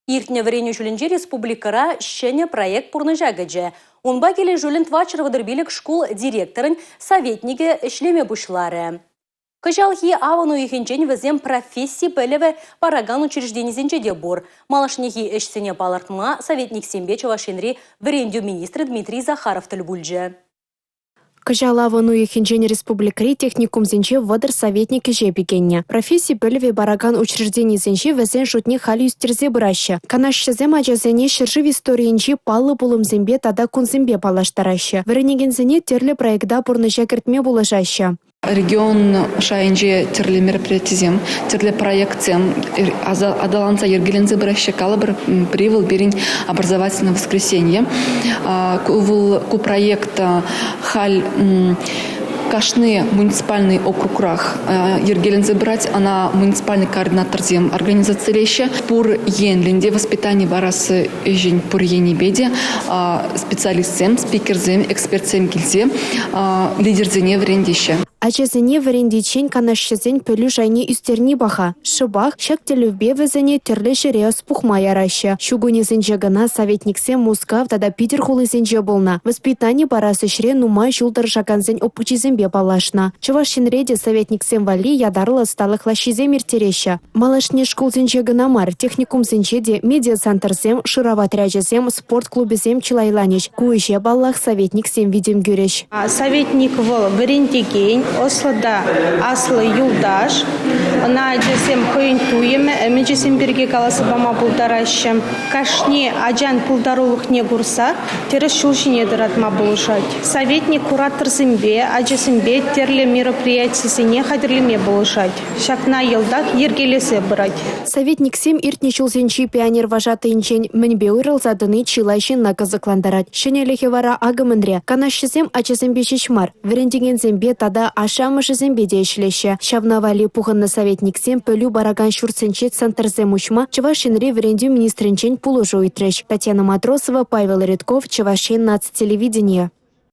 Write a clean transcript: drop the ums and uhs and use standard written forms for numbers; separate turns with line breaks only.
Иртнӗ вӗренӳ ҫулӗнче республикӑра ҫӗнӗ проект пурнӑҫа кӗчӗ. Унпа килӗшӳллӗн 435 шкул директорӗн советникӗ ӗҫлеме пуҫларӗ. Кӑҫалхи авӑн уйӑхӗнчен вӗсем професси пӗлӗвӗ паракан учрежденисенче те пур. Малашнехи ӗҫсене палӑртма советниксемпе Чӑваш Енри вӗрентӳ министрӗ Дмитрий Захаров тӗл пулчӗ.
Кӑҫал авӑн уйӑхӗнчен республикӑри техникумсенче 30 советник ӗҫе пикеннӗ. Професси пӗлӗвӗ паракан учрежденисенче вӗсен шутне халӗ ӳстерсе пыраҫҫӗ. Канашҫӑсем ачасене ҫӗршыв историйӗнчи паллӑ пулӑмсемпе тата кунсемпе паллаштараҫҫӗ. Вӗренекенсене тӗрлӗ проекта пурнӑҫа кӗртме пулӑшаҫҫӗ.
Регион шайӗнче тӗрлӗ мероприятисем, тӗрлӗ проектсем аталанса йӗркеленсе пыраҫҫӗ. Калӑпӑр, пӗри вӑл пирӗн «Образовательное воскресенье». Ку вӑл ку проект халь кашни муниципальный округрах йӗркеленсе пырать. Ӑна муниципальный координаторсем организацилеҫҫӗ. Пур енлӗн те воспитани парас ӗҫӗн пур енӗпе те специалистсем, спикерсем, экспертсем килсе лидерсене вӗрентеҫҫӗ.
Ачасене вӗрентиччен канашҫӑсен пӗлӳ шайне ӳстерни паха. Шӑпах ҫак тӗллевпе вӗсене тӗрлӗ ҫӗре ӑс пухма яраҫҫӗ. Ҫу кунӗсенче кӑна советниксем Мускав тата Питӗр хулисенче пулнӑ. Воспитани парас ӗҫре нумай ҫул тӑрӑшакансен опычӗсемпе паллашнӑ. Чӑваш Енре те советниксем валли ятарлӑ ӑсталӑх лаҫҫисем ирттереҫҫӗ. Малашне шкулсенче кӑна мар, техникумсенче те медиацентрсем, шырав отрячӗсем, спорт клубӗсем чылайланӗҫ. Ку ӗҫе, паллах, советниксем витӗм кӳрӗҫ.
Советник вӑл вӗрентекен, ӑслӑ та аслӑ юлташ. Ӑна ачасем хӑйӗн туйӑмӗ, ӗмӗчӗсем пирки каласа пама пултараҫҫӗ. Кашни ачан пултарулӑхне курса тӗрӗс ҫул ҫине тӑратма пулӑшать. Советник кураторсемпе, ачасемпе тӗрлӗ мероприятисене хатӗрлеме пулӑшать. Ҫакна йӑлтах йӗркелесе пырать.
Советниксем иртнӗ ҫулсенчи пионер вожатӑйӗнчен мӗнпе уйрӑлса тӑни чылай ҫынна кӑсӑклантарать. Ҫӗнӗлӗхӗ вара акӑ мӗнре. Канашҫӑсем ачасемпе ҫеҫ мар, вӗрентекенсемпе тата ашшӗ-амӑшӗсемпе те ӗҫлеҫҫӗ. Ҫавна валли пухӑннӑ советниксем пӗлӳ паракан ҫуртсенче центрсем уҫма Чӑваш Енри вӗрентӳ министрӗнчен пулӑшу ыйтрӗҫ. Татьяна Матросова, Павел Редков, Чӑваш Ен наци телевиденийӗ.